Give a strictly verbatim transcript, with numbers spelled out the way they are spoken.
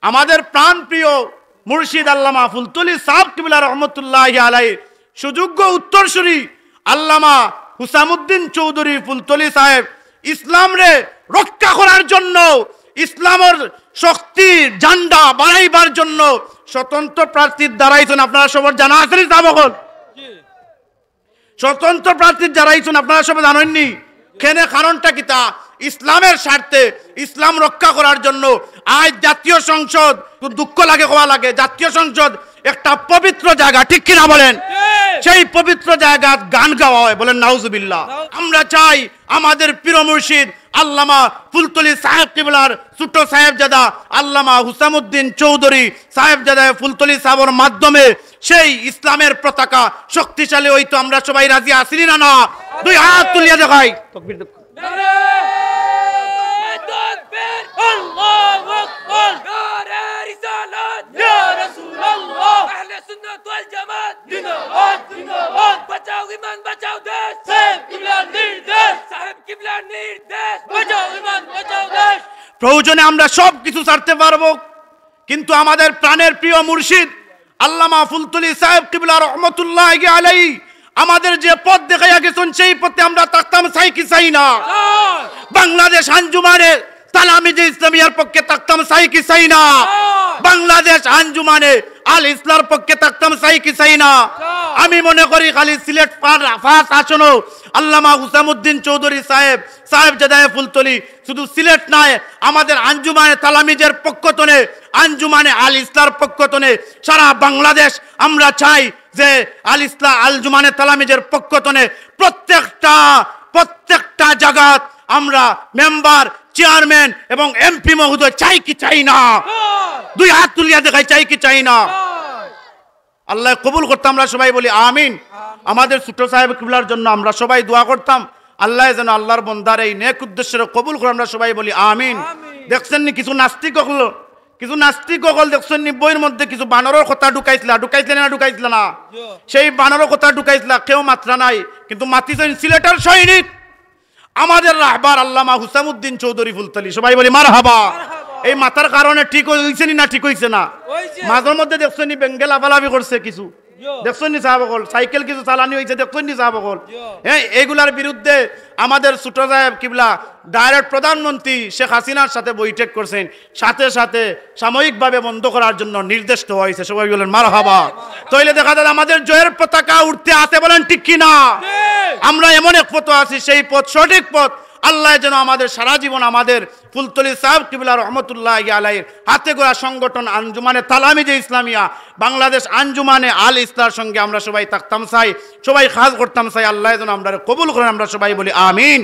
আমাদের প্রাণপ্রিয় মুর্শিদ আল্লামা ফুলতলি সাহেব কিবলা রহমতুল্লাহ আলাই সুযোগ্য উত্তরসূরি আল্লামা হুসামুদ্দিন চৌধুরী ফুলতলি সাহেব ইসলামরে রক্ষা করার জন্য, ইসলামর শক্তির ঝান্ডা বাড়াইবার জন্য স্বতন্ত্র প্রার্থীর দাঁড়াইছইন। আপনারা সবার জানা আছে নি সাব অকল? স্বতন্ত্র প্রার্থীর দাঁড়াইছইন, আপনারা সবে জানইন নি? কেনে, কারণটা কিতা? ইসলামের স্বার্থে, ইসলাম রক্ষা করার জন্য। আজ জাতীয় সংসদ, দুঃখ লাগে, কওয়া লাগে, জাতীয় সংসদ একটা পবিত্র জায়গা, ঠিক কিনা বলেন? সেই পবিত্র জায়গাত গান গাওয়া হয়, বলেন নাউজুবিল্লাহ। আমরা চাই আমাদের প্রিয় মুর্শিদ আল্লামা ফুলতলি সাহেব কিবলার ছোট সাহেবজাদা আল্লামা হুসামুদ্দিন চৌধুরী সাহেবজাদায় ফুলতলি সাহেবর মাধ্যমে সেই ইসলামের পতাকা শক্তিশালী অইতো। আমরা সবাই রাজি আছি নি না? না, দুই হাত তুলিয়া দেখাই। তকবীর দেখ। নারায়ে তাকবীর, আল্লাহু আকবার। নারায়ে রিসালাত, ইয়া রাসূলুল্লাহ। আহলে সুন্নাত ওয়াল জামাত, জিন্দাবাদ, জিন্দাবাদ। বাঁচাও ঈমান, বাঁচাও দেশ। সাহেব কিবলার নির্দেশ। সাহেব কিবলার নির্দেশ। বাঁচাও ঈমান, বাঁচাও দেশ। প্রয়োজনে আমরা সব কিছু ছাড়তে পারবো, কিন্তু আমাদের প্রাণের প্রিয় মুর্শিদ আল্লামা ফুলতলি সাহেব কিবলা রহমতুল্লাহ আলাই আমাদের যে পথ দেখাইয়া গেছইন, সেই পথে আমরা থাকতাম চাই কি চাই না? বাংলাদেশ আঞ্জুমানে তালামিজে ইসলামিয়ার পক্ষে থাকতাম চাই কি চাই না? বাংলাদেশ আঞ্জুমানে আল ইসলার পক্ষে থাকতাম চাই কি চাই না? আমি মনে করি খালি সিলেট পাঁচ আসনো আল্লামা হুসামুদ্দিন চৌধুরী সাহেব, সাহেবজাদায় ফুলতলি, শুধু সিলেট নায়, আমাদের আঞ্জুমানে তালামিজের পক্ষ তনে, আঞ্জুমানে আল ইসলার পক্ষ তনে সারা বাংলাদেশ আমরা চাই যে আল ইসলা-, আঞ্জুমানে তালামিজের পক্ষ তনে প্রত্যেকটা, প্রত্যেকটা জাগাত আমরা মেম্বার, চেয়ারম্যান এবং এমপি মহোদয় চাই কি চাই না? দুই হাত তুলিয়া দেখাই, চাই কি চাই না? আল্লায় কবুল করতা, আমরা সবাই বলি আমিন। আমাদের ছোট সাহেব কিবলার জন্য আমরা সবাই দোয়া করতাম, আল্লায় যেন আল্লার বন্দার এই নেক উদ্দেশ্যরে কবুল করে, আমরা সবাই বলি আমিন। দেখছইন নি কিছু নাস্তিক অকল, কিছু নাস্তিক অকল দেখছইন নি বইর মধ্যে কিছু বানরর কথা ঢুকাইছলা, ঢুকাইছলা না, ঢুকাইছলা না? সেই বানরর কথা ঢুকাইছলা, কেউ মাতরা নাই, কিন্তু মাতিছইন সিলেটের সৈনিক, আমাদের রাহবার আল্লামা হুসামুদ্দিন চৌধুরী ফুলতলি। সবাই বলি মারহাবা। এই মাতার কারণে ঠিক অইছে নি না ঠিক অইছে না? মাঝের মধ্যে দেখছইন নি বেঙ্গে লাফালাফি করছে কিছু, দেখছইন নি সাব অকল? সাইকেল কিছু চালানি অইছে, দেখছইন নি সাব অকল? হ্যাঁ, এইগুলার বিরুদ্ধে আমাদের ছোট সাহেব কিবলা direct প্রধানমন্ত্রী শেখ হাসিনার সাথে বৈঠক করছইন, সাথে সাথে সাময়িকভাবে বন্ধ করার জন্য নির্দেশ দেওয়া অইছে। সবাই বলেন মারহাবা। তাইলে দেখা যায় আমাদের জয়ের পতাকা উঠতে আছে, বলেন ঠিক কি না? আমরা এমন এক পথ আছি, সেই পথ সঠিক পথ। আল্লায় যেন আমাদের সারা জীবন আমাদের ফুলতলি সাহেব কিবলা রহমতুল্লাহ আলাইহির হাতে গড়া সংগঠন আঞ্জুমানে তালামিজে ইসলামিয়া, বাংলাদেশ আঞ্জুমানে আল ইসলার সঙ্গে আমরা সবাই থাকতাম চাই, সবাই কাজ করতাম চাই। আল্লায় যেন আমরারে কবুল করেন, আমরা সবাই বলি আমিন।